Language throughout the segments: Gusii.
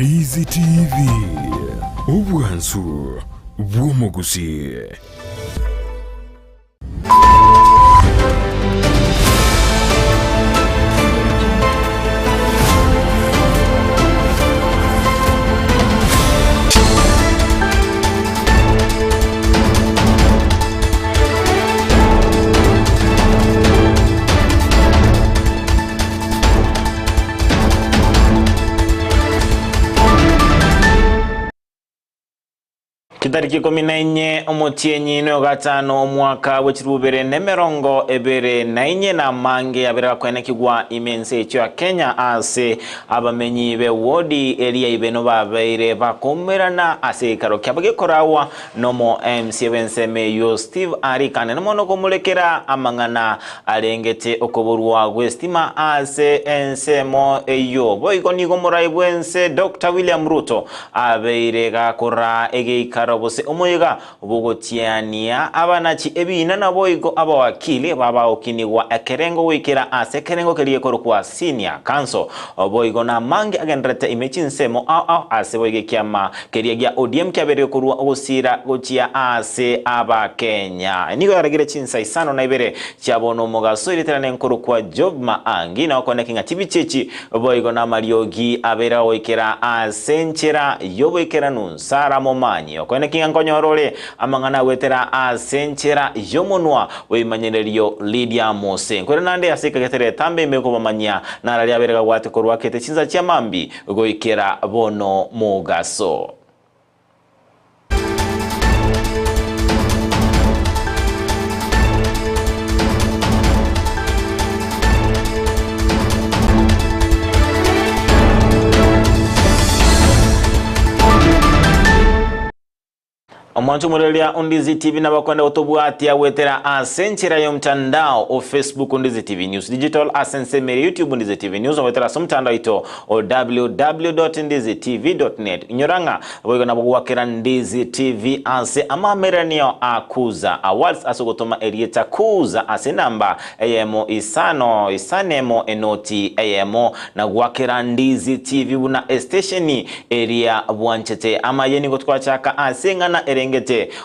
Ndizi TV, obwansu bw'omogusii. Chitariki ikomi na inye omotienyi noyogatano omwaka bwe chilifu bibere na emerongo ebere na inye na amange abere gakwenekigwa ime ense echio ya Kenya ase abamenyi be wodi eria ibeno babeire bakoumerana ase egeikaro kiabo gekoragwa nomo MC bw'ensemo eyio Steve Arikane nomono komorekera amang'ana arengete okoborwa gw'estima ase ensemo eyio. Boigo nigo omorai bw'ense Doctor William Ruto abeire gakoraa egeikaro gose omoyega bw'ogotiania abanachi ebiina naboigo abawakili babaokinigwa ekerengo goikera ase ekerengo keria gekorokwa Senior Counsel. Boigo namange agendererete ime chinsemo ao ao ase boigo ekiama keria gia ODM kiabeire korua ogosiira gochia ase Abakenya. Nigo yaragire chinsa isano na ibere chia bono omogaso eriterane nkorokwa Job Maangi na okoneki ng'a chibichi echi Boigo namariogi abeire agoikera ase enchera y'oboikeranu Sara momanyi, okoeneki ng'a nkonyora ore amang'ana agoetera ase enchera y'omonwa bw'ebimanyererio Lydia Mose. Nkoira naende ase ekagetere etambe ime kobamanyia nararia abeire gagwate korwa akete chinsa chia mambi goikera bono mogaso. Omwancho omorereria o Ndizi TV nabakwenda gotobwatia goetera ase enchera y'omtandao o Facebook Ndizi TV News Digital ase ensemo ere YouTube Ndizi TV News goetera ase omotandao oito o www.ndizitv.net. Inyora ng'a boigo nabo gwakera Ndizi TV ase amaamereranio a Kuza Awards ase ogotoma erieta Kuza ase enamba eyemo isano isano emo enoti eyemo na gwakera Ndizi TV buna estesheni eria bwanchete. Amaye nigo twachaka ase eng'ana erengete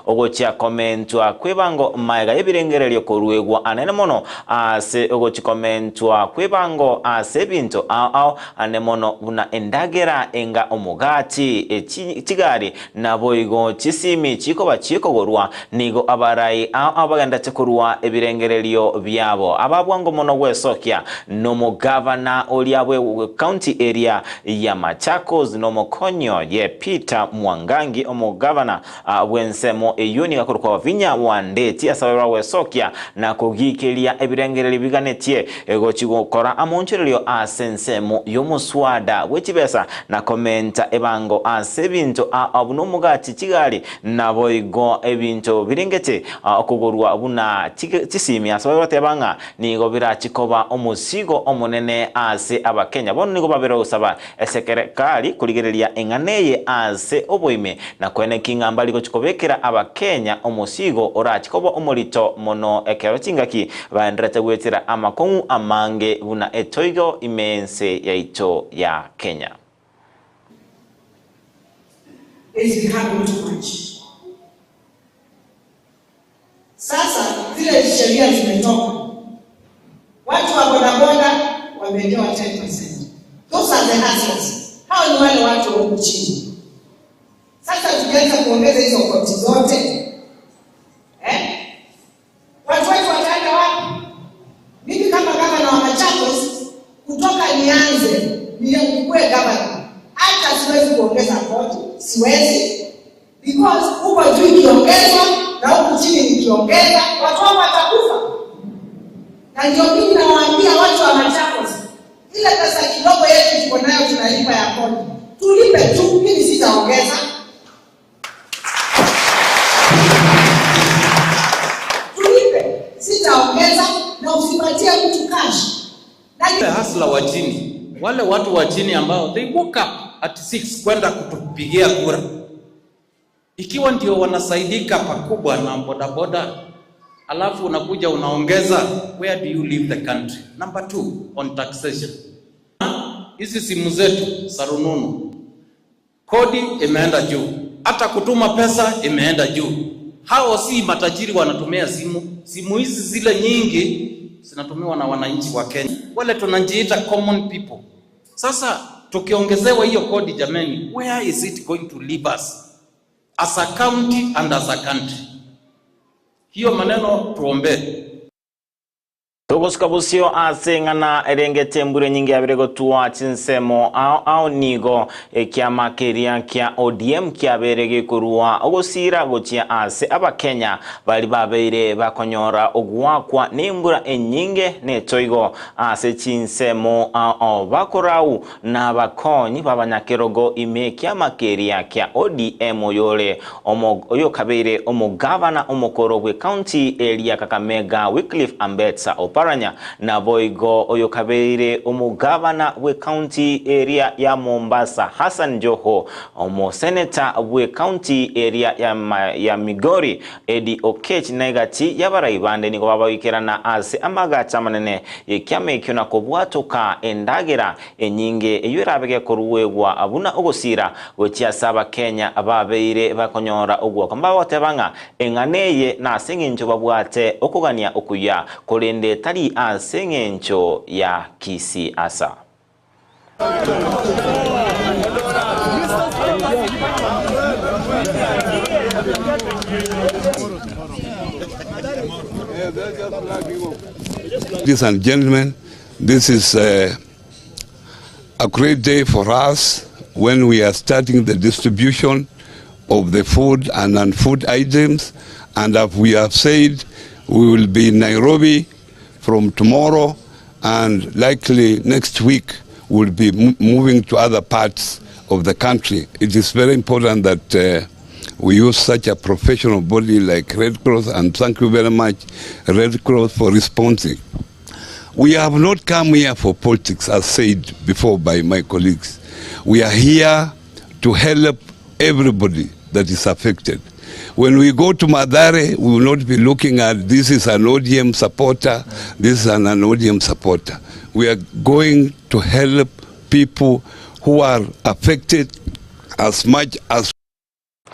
ogochia komentwa kw'ebango maega y'ebirengererio koruegwa anene mono ase ogochia komentwa kw'ebango ase ebinto ao ao ane mono buna endagera enga omogati, chigari, naboigo chisimi chikoba chikogorwa. Nigo abarai ao ao bagenderete korua ebirengererio biabo. Aba bwango mono gwesokia nomogavana oria bwe county eria ya Machakos nomokonyi oye Peter Mwangangi omogavana bw'ensemo eyio nigo akorokwa Wavinya Wandeti ase ababe bagwesokia na kogikeria ebirengererio biganetie gochia gokora amoonchorerio ase ensemo y'omoswada bwe chibesa na komenta ebango ase ebinto ao buna omogati, chigari, naboigo ebinto birengete okogorwa buna chisimi ase ababe bateba ng'a nigo birachie koba omosigo omonene ase Abakenya. Bono nigo babere gosaba Esekerekari korigereria eng'ana eye ase oboime, na koeneki ng'a mbari gochia kobekera Abakenya omosigo orache koba omorito mono ekero chingaki baenderete goetera amakong'u amange buna etoigo ime y'ense yaito ya Kenya. It's becoming too much. Sasa zile sheria zimetoka, watu wa bodaboda wamewekewa 10%. Those are the hustlers. Hao ni wale watu wa huku chini. Sasa tukianza kuongeza hizo koti zote eh, watu wetu wataenda wapi? Mimi kama gavana wa Machakos, kutoka nianze nikuwe gavana, hata siwezi kuongeza koti, siwezi because huko juu ikiongezwa na huku chini ikiongeza, watu wao watakufa. Na ndio mimi nawaambia watu wa Machakos, ile pesa kidogo yetu tuko nayo tunalipa ya kodi, tulipe tu, mimi sitaongeza. Tulipe, sitaongeza, na usipatie mtu cash. Wale hustler wa chini, wale watu wa chini ambao they woke up at 6 kwenda kutupigia kura, ikiwa ndio wanasaidika pakubwa na bodaboda, alafu unakuja unaongeza, where do you leave the country? Number 2, on taxation. Hizi simu zetu za rununu Kodi imeenda juu, hata kutuma pesa imeenda juu. Hao si matajiri wanatumia simu. Simu hizi zile nyingi zinatumiwa na wananchi wa Kenya, wale tunajiita common people. Sasa tukiongezewa hiyo kodi, jameni, where is it going to leave us as a county and as a country? Hiyo maneno tuombee. Togosuka bosio ase eng'ana erengete embura enyinge yabere gotwa chinsemo ao ao nigo ekiama keria kia ODM kiabere gekorua ogosira gochia ase Abakenya baria babeire bakonyora ogoakwa nembura enyinge netoigo ase chinsemo ao ao bakorau nabakonyi b'abanyakerogo ime ekiama keria kia ODM oyore Oyokabeire omogavana omokoro bw'ecounty eria Kakamega Wycliffe Ambetsa Oparanya naboigo oyokabeire omogavana bw'ecounty eria ya Mombasa Hassan Joho, omoseneta bw'ecounty eria ya Migori Eddie Oketch na egati y'abarai bande nigo babagoikerana ase amagacho amanene y'ekiama ekio na kobwatoka endagera enyinge eyio erabe gekoruegwa buna ogosiira gochia ase Abakenya babeire bakonyora ogwoka. Mbagoteba ng'a eng'ana eye nase engencho babwate okogania okuya, korende tari ase engencho ya kisiasa. Ladies and gentlemen, this is a great day for us when we are starting the distribution of the food and non-food items and as we have said we will be in Nairobi from tomorrow and likely next week we'll be moving to other parts of the country. It is very important that uh, we use such a professional body like Red Cross and thank you very much Red Cross for responding. We have not come here for politics as said before by my colleagues. We are here to help everybody that is affected. When we go to Mathare, we will not be looking at this is an ODM supporter, this is an ODM supporter. We are going to help people who are affected as much as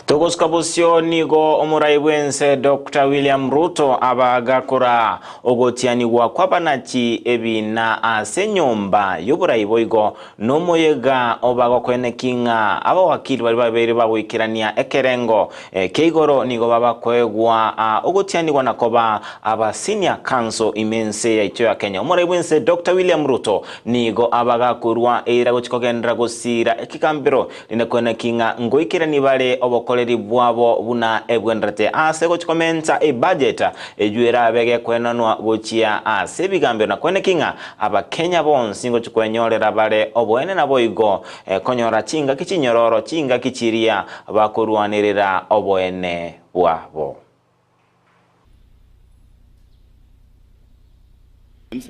Togosuka bosio nigo omorai bw'ense Doctor William Ruto aba agakora ogotianigwa kw'abanachi ebiina ase enyomba y'oborai boigo nomoyega obagokoeneki ng'a abawakili baria babeire bagoikerania ekerengo kia igoro nigo babakoegwa ogotianigwa na koba aba senior counsel ime ense yaito ya Kenya. Omorai bw'ense Doctor William Ruto nigo aba agakorwa eira gochia kogenderera gosiira ekegambero Rende koeneki ng'a ngoikeranie bare obokoreri bwabo buna ebwenerete ase gochia komenta ebudget eyio erabe gekoenanwa gochia ase ebigambero na koeneki ng'a Abakenya bonsi ngochia kwenyorera bare oboene naboigo konyora chingaki chinyororo chingaki chiria bakorwanerera oboene bwabo.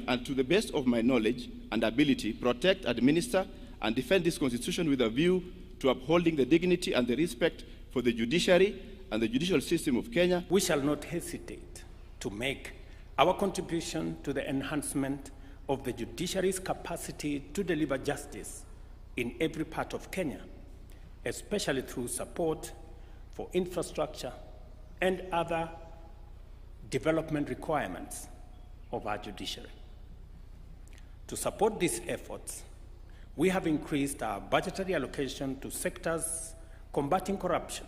And to the best of my knowledge and ability, protect, administer, and defend this Constitution with a view to upholding the dignity and the respect for the judiciary and the judicial system of Kenya. We shall not hesitate to make our contribution to the enhancement of the judiciary's capacity to deliver justice in every part of Kenya, especially through support for infrastructure and other development requirements of our judiciary. To support these efforts, we have increased our budgetary allocation to sectors combating corruption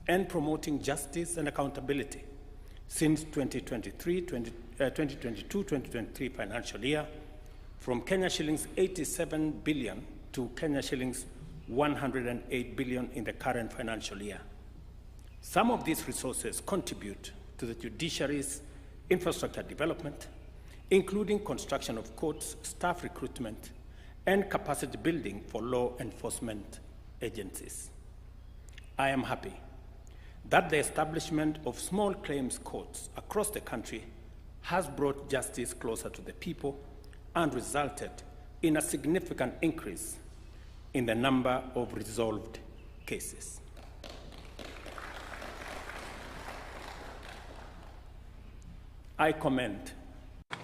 and promoting justice and accountability since 2023, 20, 2022-2023 financial year from Kenya shillings 87 billion to Kenya shillings 108 billion in the current financial year. Some of these resources contribute to the judiciary's infrastructure development, including construction of courts, staff recruitment, and capacity building for law enforcement agencies. I am happy that the establishment of small claims courts across the country has brought justice closer to the people and resulted in a significant increase in the number of resolved cases. I commend.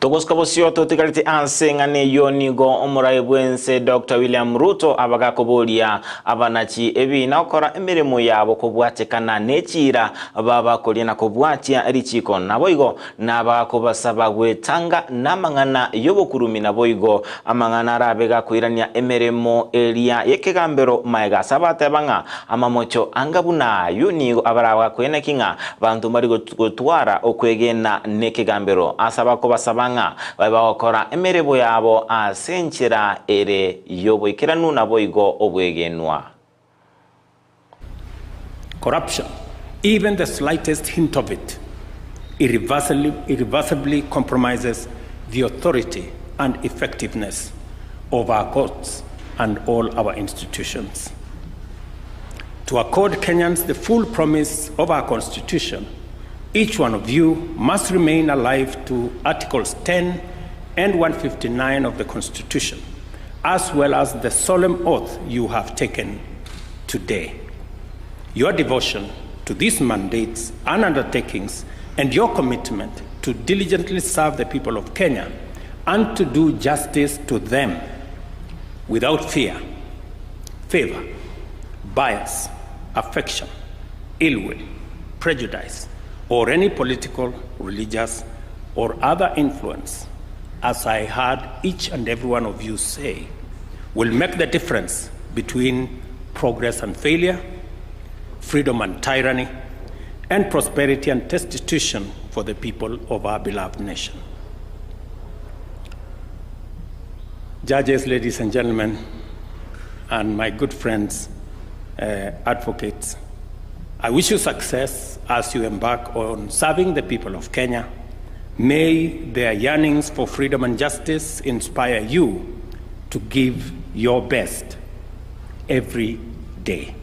Togosika bosio totigareti ase eng'ana eyio nigo omorai bw'ense Doctor William Ruto abagakoboria abanachi ebiina gokora emeremo yabo kobwatekana nechiira babakoria na kobwatia richiko naboigo nabagakobasaba gwetanga namang'ana yobokurumi naboigo amang'ana arabe gakoirania emeremo eria yekegambero maega ase abateba ng'a amamocho anga buna ayio nigo abarabagakoeneki ng'a banto mbari gotwara okwegena nekegambero ase abakobasaba ng'a babe bagokora emeremo yabo ase enchera ere y'oboikeranu naboigo obwegenwa. Corruption, even the slightest hint of it, irreversibly, irreversibly compromises the authority and effectiveness of our courts and all our institutions. To accord Kenyans the full promise of our Constitution, each one of you must remain alive to Articles 10 and 159 of the Constitution, as well as the solemn oath you have taken today. Your devotion to these mandates and undertakings and your commitment to diligently serve the people of Kenya and to do justice to them without fear, favor, bias, affection, ill will, prejudice, or any political, religious, or other influence, as I heard each and every one of you say, will make the difference between progress and failure, freedom and tyranny, and prosperity and destitution for the people of our beloved nation. Judges, ladies and gentlemen, and my good friends, uh, advocates, I wish you success as you embark on serving the people of Kenya. May their yearnings for freedom and justice inspire you to give your best every day.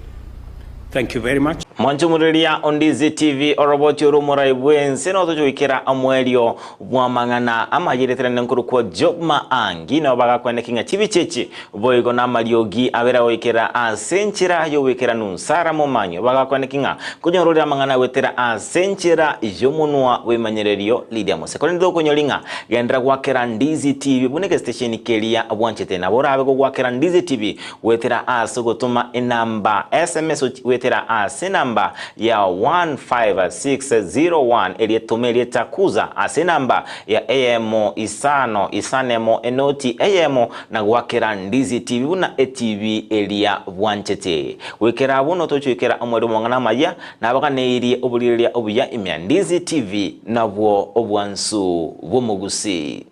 Thank you very much. Mwanchumureria Ondizi TV oroboti oro omorai bwense notoche goikera omoerio bw'amang'ana amayereterane nkorokwa Job Maangi nabo bagakweneki ng'a chibicha echi boigo namariogi abere goikera ase enchera y'oboikeranu Nsara Momanyo bagakweneki ng'a konyororera amang'ana goetera ase enchera y'omonwa bw'emanyererio Lydia Mose korende tokonyori ng'a gendera gwakera Ndizi TV buna egesitesheni keria bwanchete nabo orabe gogwakera Ndizi TV Goetera ase ogotoma enamba sms goetera ase enamba ya 15601 eria toma erieta Kuza ase enamba ya eyemo isano isano emo enoti eyemo na goakera Ndizi TV buna etibi eria bwanchete. Goikera abwo notochoikera omweri omong'ana amaya nabaganeirie oborigereria obuya ime ya Ndizi TV nabwo obwansu bw'omogusii.